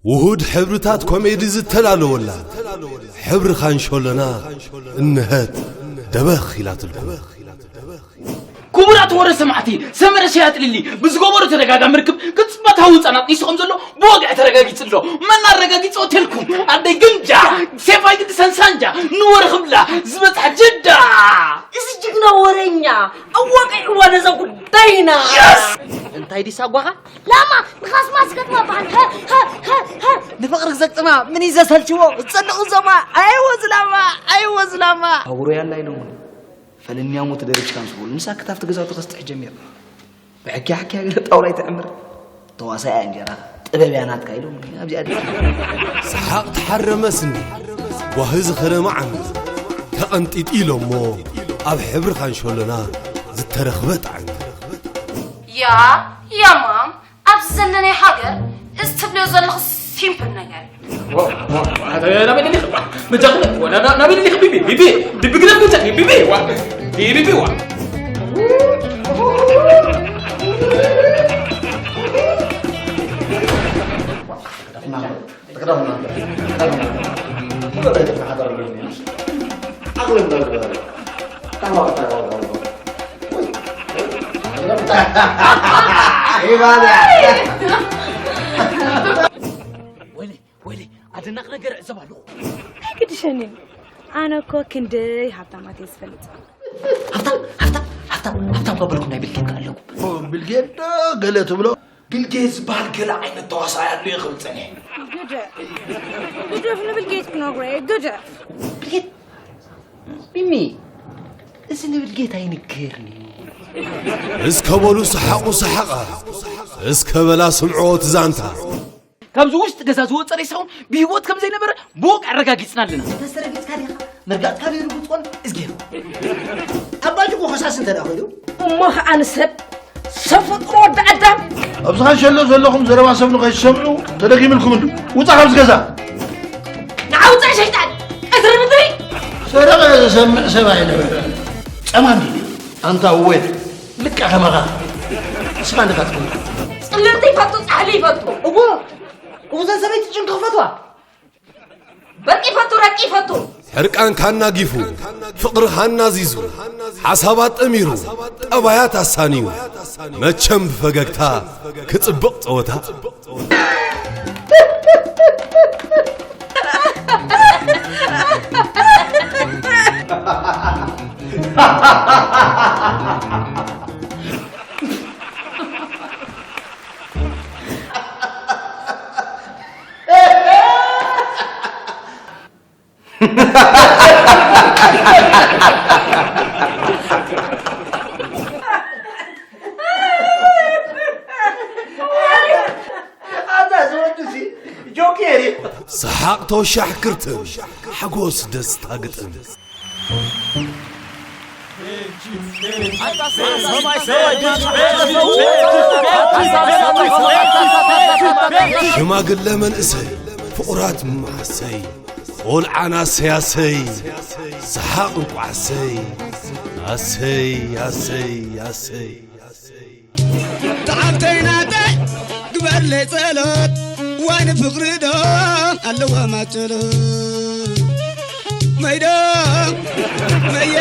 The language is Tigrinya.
ውሁድ ሕብርታት ኮሜዲ ዝተላለወላ ሕብሪ ካንሾሎና እንሀት ደበኽ ኢላትልኩም። ክቡራት ወረ ሰማዕቲ፣ ሰመረ ሸያጥ ሊሊ ብዝገበሮ ተደጋጋሚ ርክብ ቅጽበታዊ ህንጻ ኣጥኒሱ ከም ዘሎ ብወግዒ ተረጋጊጹ ኣሎ። መን ኣረጋጊጹ ተልኩም? ኣደይ ግምጃ፣ ሴፋይ ግዲ ሰንሳንጃ፣ ንወረ ክብላ ዝበጽሐ ጅዳ። እዚ ጅግና ወረኛ ኣዋቂዕዋ ነዛ ጉዳይና። እንታይ ዲሳ ጓኻ? ላማ ንኻስማ ዝገጥማ በሃል። ንፍቕሪ ክዘግጥማ ምን እዩ ዘሰልችዎ? ዝጸልቑ ዞማ። ኣይወ ዝላማ፣ ኣይወ ዝላማ። ኣውሮያ ኣላ ኢሎምኒ። ፈለንያሙ ተደሪጅካ ምስ በሉ ንሳ ክታፍቲ ገዛውቲ ከስጥሕ ጀሚሩ። ብሕክያ ሕክያ ገለ ጣውላ ይትዕምር። ተዋሳያ እንጀራ ጥበብ እያ ናትካ ኢሎምኒ። ኣብዚኣ ድዩ? ሰሓቕ ተሓረመ ስኒ ጓሂ ዝኸረመ ዓሚ ተቐንጢጢ ኢሎሞ ኣብ ሕብሪ ካንሾሎና ዝተረኽበ ጣዕሚ። ያ ያ ማም፣ ኣብዚ ዘለናይ ሃገር እዚ ትብልዮ ዘለኹ ሲምፕል ነገር እዩ። ናበይ ደሊኽ? መጃኹ ናበይ ደሊኽ? ቢቢ ቢቢ ቢቢ ግደፍ መጃኺ ቢቢ ዋ ቢቢ ዋ ወይለይ ወይለይ ኣደናቕ ነገር እዕዘብ ኣለኹ። ኣይግድሸንን። ኣነ እኮ ክንደይ ሃብታማት እየ ዝፈልጥ። ሃብታም ሃብታም ሃብታም ሃብታም ካብ በልኩም ናይ ቢልጌት ኣለኩም። ቢልጌት ዶ ገለ ትብሎ? ቢልጌት ዝበሃል ገለ ዓይነት ተዋሳኣይ ኣሎ እየ ክብል ጸኒሐ። ግደፍ ግደፍ፣ ንቢልጌት ክነግሮ እየ። ግደፍ። ቢልጌት ሚሚ፣ እዚ ንቢልጌት ኣይንገርኒ። እስከ በሉ ሰሓቑ ሰሓቓ፣ እስከ በላ ስምዕዎ እቲ ዛንታ። ካብዚ ውሽጢ ገዛ ዝወፀ ሬሳውን ብህይወት ከም ዘይነበረ ብወግ ኣረጋጊፅና ኣለና። ተስተረጊፅካ ዲኻ? መርጋፅካ ዘይርጉፅ ኮን እዝጌር። ኣባጅ እኮ ከሳስ እንተ ደኣ ኮይኑ። እሞ ኸዓ ንሰብ ሰብ ፈጥሮ ወዲ ኣዳም። ኣብዚ ካንሸሎ ዘለኹም ዘረባ ሰብ ንኸይትሰምዑ ተደጊምልኩም እንዱ። ውፃ ካብዚ ገዛ። ንዓ ውፅዕ ሸይጣን ቀትሪ ምድሪ። ሰረቐ ዝሰምዕ ሰብ ኣይነበረ። ጸማም እዩ። ኣንታ እወ ልቃ ከማኻ እስኻ እንድኻ ትፈልጥ። ጽልምቲ ይፈቱ ጻሕሊ ይፈቱ። እዎ እውዘን ሰበይቲ ጭንቂ ክፈትዋ። በርቂ ይፈቱ ረቂ ይፈቱ። ሕርቃንካ ኣናጊፉ ፍቕርኻ ኣናዚዙ ሓሳባት ጠሚሩ ጠባያት ኣሳንዩ መቸም ብፈገግታ ክጽብቕ ጸወታ። ኣታ ዝወዱ ሲ ጆኬር እዩ። ሰሓቕ ተወሻሕ ክርትም ሓጎስ ደስታ ግጥም። ሽማግለ መንእሰይ ፍቑራት መሓሰይ ቆልዓ ናሰይ ኣሰይ ሰሓቕ እንቋዕ ኣሰይ ኣሰይ ኣሰይ ኣሰይ ኣሰይ ተዓብተይ ናተይ ግበርለይ ጸሎት ዋይ ንፍቕሪ ዶ ኣለዎ ማጨሎ መይዶ መየ